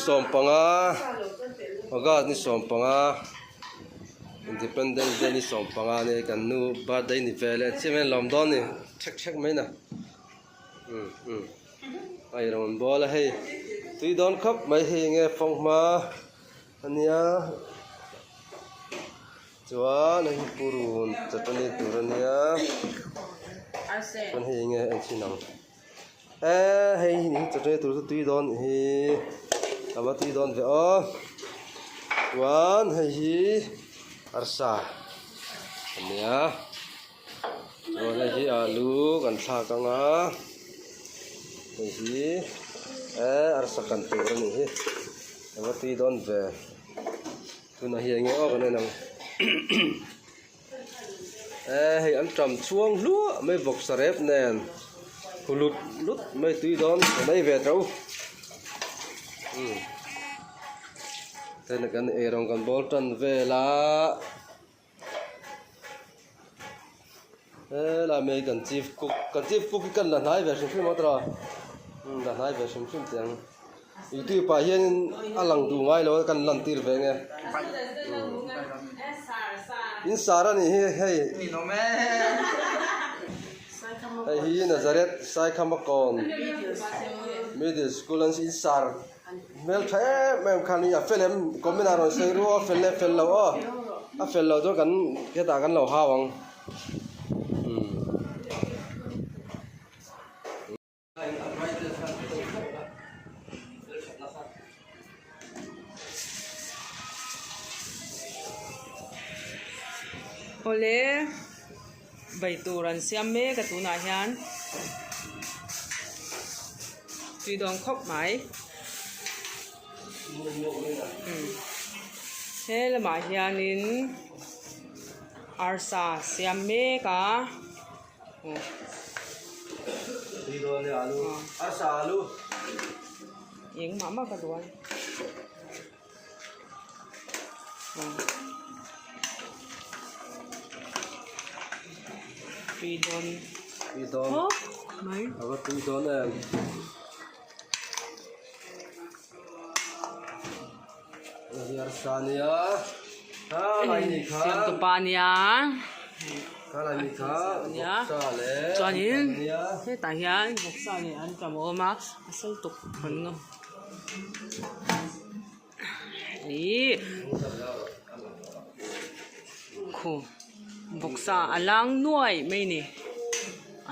sawmpanga August ni sawmpanga Independence Day ni sawmpanga a nia kan nu birthday ni ve leh chiam hian lawm dawn a ni thek thek mai na umm umm a rawn bawl a hei tui dawn khawp mai hei enge fanghma a nia chuan hei hi purun chutney tur a nia chuan hei enge en chhin ang. Eee hei hi chawhmeh tur chu tui dawn hi a va tui dawn ve aw chuan hei hi arsa a nia chuan hei hi alu kan thlak ang a hei hi eee arsa kan tur a nih hi a va tui dawn ve tunah hian enge aw kan en ang. Eh hei an ṭam chhuang hluah mai vawksa rep nen hu lut lut mai tui dawn ka nei ve tho umm hei kan eirawng kan bawl tan vel a helai mai kan chief cook kan chief cook hi kan la hnai ve hrim hrim a tawh umm la hnai ve hrim hrim teh ang. Youtube ah hianin a lang duh ngai lo a kan lan tir ve nge in sar a nih hi hei hei hi Nazareth Saikhamakawn middle school an in sar hmel tha em em khan a fel em comment ah rawn sawi ruh a fel leh fel lo aw a fel loh chuan kan hetah kan lo hau ang umm. Awle bai tur an siam mek a tunah hian tui dawn khawp mai he lamah hianin arsa siam mek a. Engmah mah ka duh a ni. Tui dawn. Tui dawn. Hawp mai. A va tui dawn em. Arsa nia. Siam tupa ania chuanin hetah hian vawksa leh an tam a awm a a sei tuk hawn ngam ihh khu vawksa a lang nuai mai a ni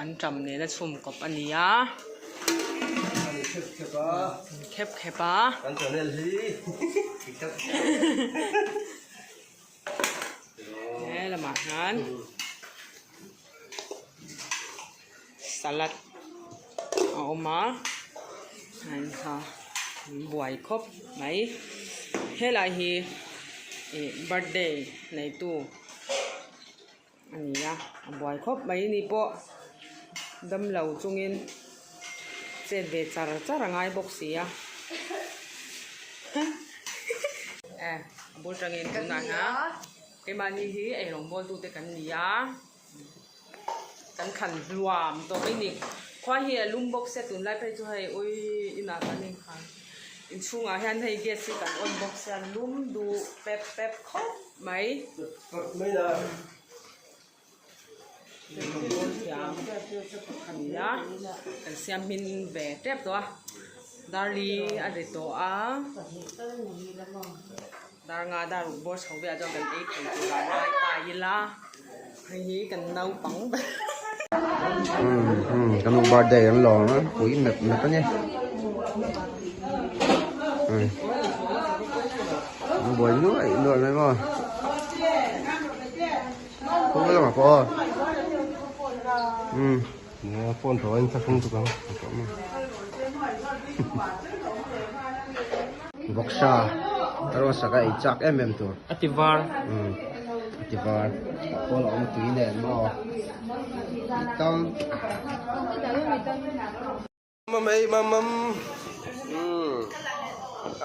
an tam nena chhum kawp a ni a khep khep a. He lamah hian salad a awm a an kha an buai khawp mai helai hi ih birthday neitu a ni a a buai khawp mai ni pawh damlo chungin chet ve char char a ngai bawk si a e a bul tangin tunah hian keimahni hi eirawng bawl tute kan ni a kan thlan hluam tawh mai ni khua hi a lum bawk sia tunlai phei chu hei ui inah kan inkhar inchhungah hian hei gas hi kan on bawk sia lum duh pep pep khawp mai. Kan siam hmin ve tep tawh a darli a ri tawh a dar nga dar ruk bawr chho velah chuan kan ei thei tur a ngai ta ila hei hi kan naupang ber. Kan nu birthday an lawm a pui mep mep a ni an buai nuaih nuaih mai maw. Khaw lamah pawh aw umm nia phone tawh a in thlahrung tuk ang vawksa a rawn sak a ei chak em em tur a ti var umm a ti var pawn a awm tui nen maw tih tam Mam ei mam mam umm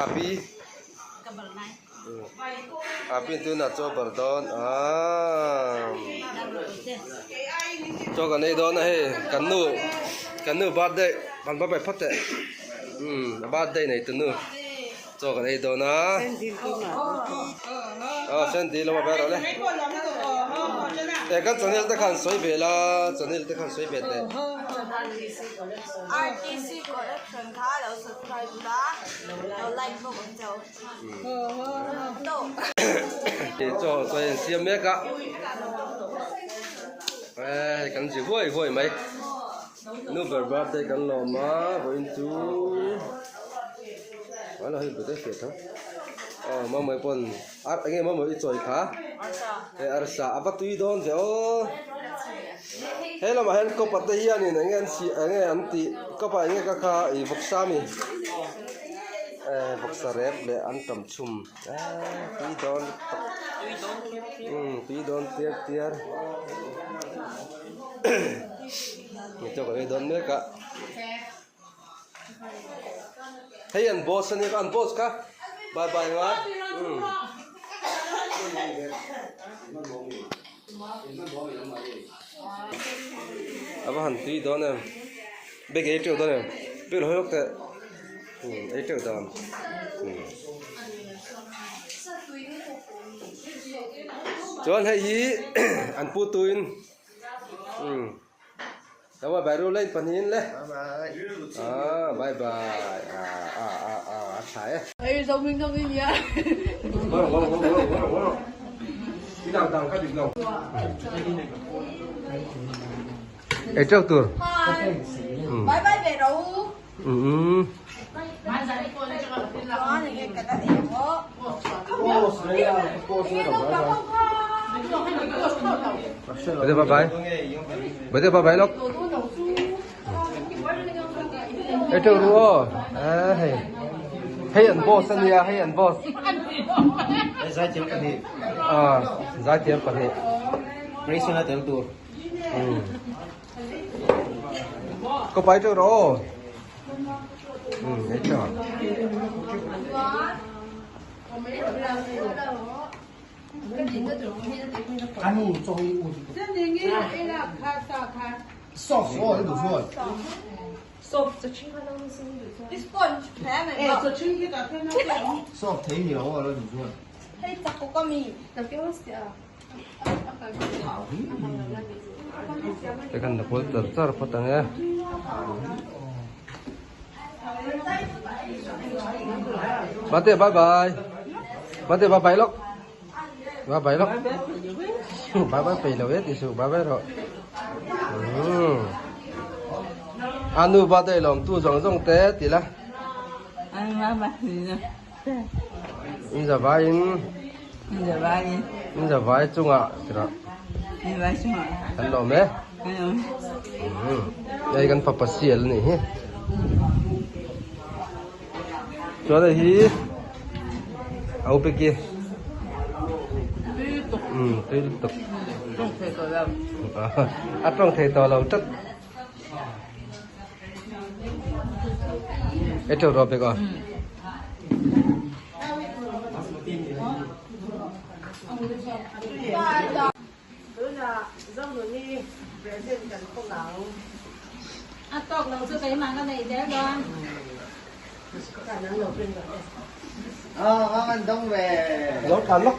api api tuna chaw bar dawn aaa chaw kan ei dawn a hei kan nu kan nu birthday kan va pe phawt teh umm a birthday nei tu nu. Chaw kan ei dawn a. Aw Sandy lama ber rawh le. E kan channel te khan sawi ve la channel te khan sawi ve teh. RTC collection kha lo subscribe la lo like bawk ang che u. Chaw chaw in siam mek a. E kan zi huai huai mai. Nu ber birthday kan lawm a vawiin chu a hei birthday hriat tho aw mamawii pawn ar eng nge mamawii i chawi kha he arsa a va tui dawn ve aw he lamah hian kawpa te hianin eng nge an siah eng nge an tih kawpa eng nge ka kha ih vawksa ami eh vawksa rep leh an tam chhum eee tui dawn lutuk umm tui dawn tiar tiar. Chaw kan ei dawn mek a hei an boss ania an boss kha bye bye nga umm a va han tui dawn em bag ei teuh dawn em bag lo hawi lawk teh umm ei teuh dawn umm chuan hei hi an pu tuin. Umm lo bye bye ru lane pahnihin le ah bye bye ah ah ah ah a tha e. Ei teuh tur. Bye bye ve ro. Umm. Bye bye. Bye bye bye lok. Ei teuh ru aw. Hei. Hei an boss ania hei an boss. Hei zaithiam pahnih. Ah zaithiam pahnih. Grayson a tel tur. Umm. Có phải chưa rồi? Ừ, đấy chưa. Te khan la kual char char phawt ang e. Mate bye bye. Mate bye bye lawk. Bye bye lawk. Bye bye peih lo e tih suh bye bye rawh. Umm. Anu birthday lawm tu zawng zawng te ti la. In za vai in. In za vai in. In za vai chungah tirah. In vai chungah. Kan lawm e. Kan lawm e. Hei kan fapa sial a nih hi. Chuan hei hi a upe ki. Tui lutuk. Umm tui lutuk. Tawng thei tawh lo. A tawng thei tawh lo tlat. Ei teuh rawh bek aw. Lo tlan lawk.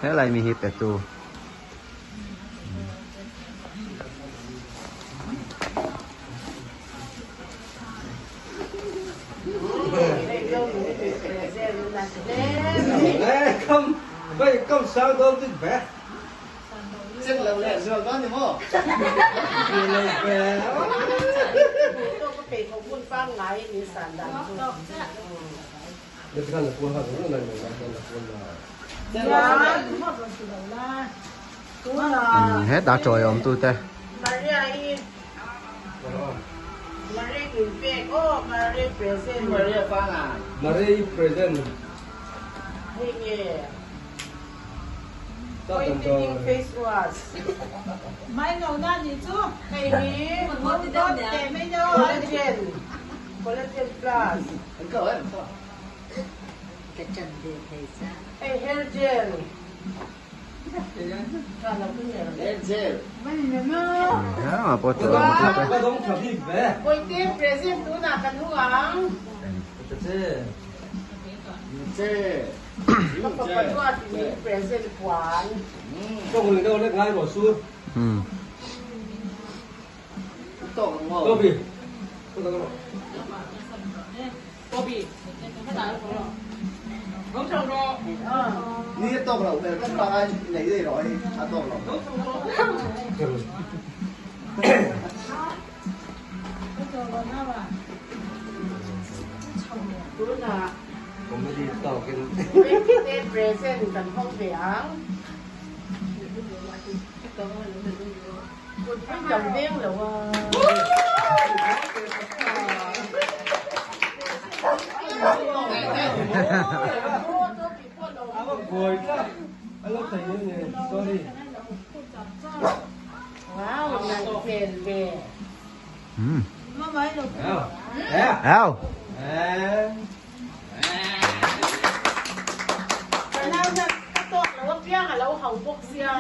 Helai mi hi petu. Hetah chawi awm tute. Maria present. Hei hair gel. Bawihte present tunah kan hung ang. Ka fapa duat in present puan. Tunah Bawihte present kan hawng ve ang. Kut pui tam veng lo a. Wow, nalh hmel ve. Ka nau hian ka tawk lo apiang a lo hau bawk sia.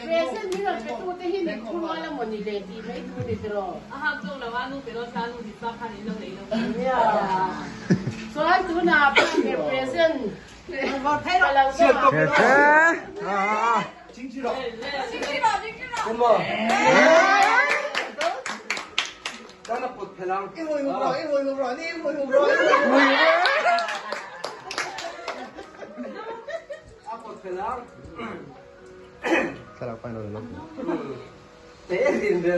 Present hi rawn pe tute hi min thurual a maw ni le tih mai tur ni tiraw? Chuan tunah pa ber present ka lo zawh ang. Thlalak pahin a rawn Enge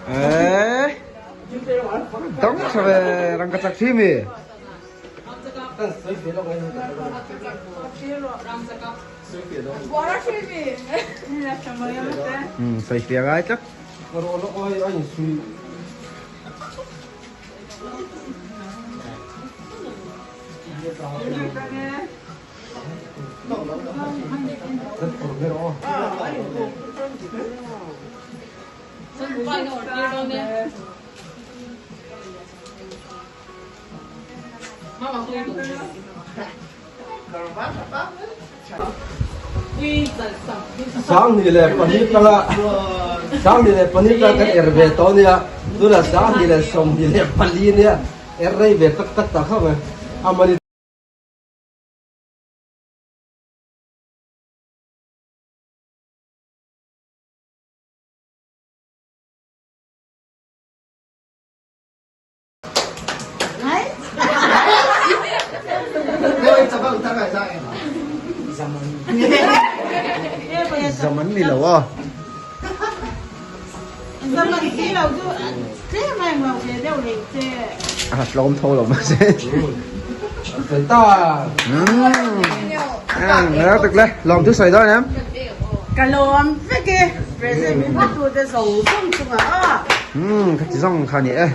eh dang tha ve rangkachak thi mi um sawi fiah ngai tlat. 2 tanga 24 tanga kan er ve tawh ania tunah 224 ania er rei ve tak tak ta khawp mai a mani. Zaman ni lo a. A tlawm tho lo mahse. Umm tuk le lawm thu sawi dawn em. Ka lawm vek e present min hmatu te zawng zawng chungah a. Umm kha ti zawng kha ni e.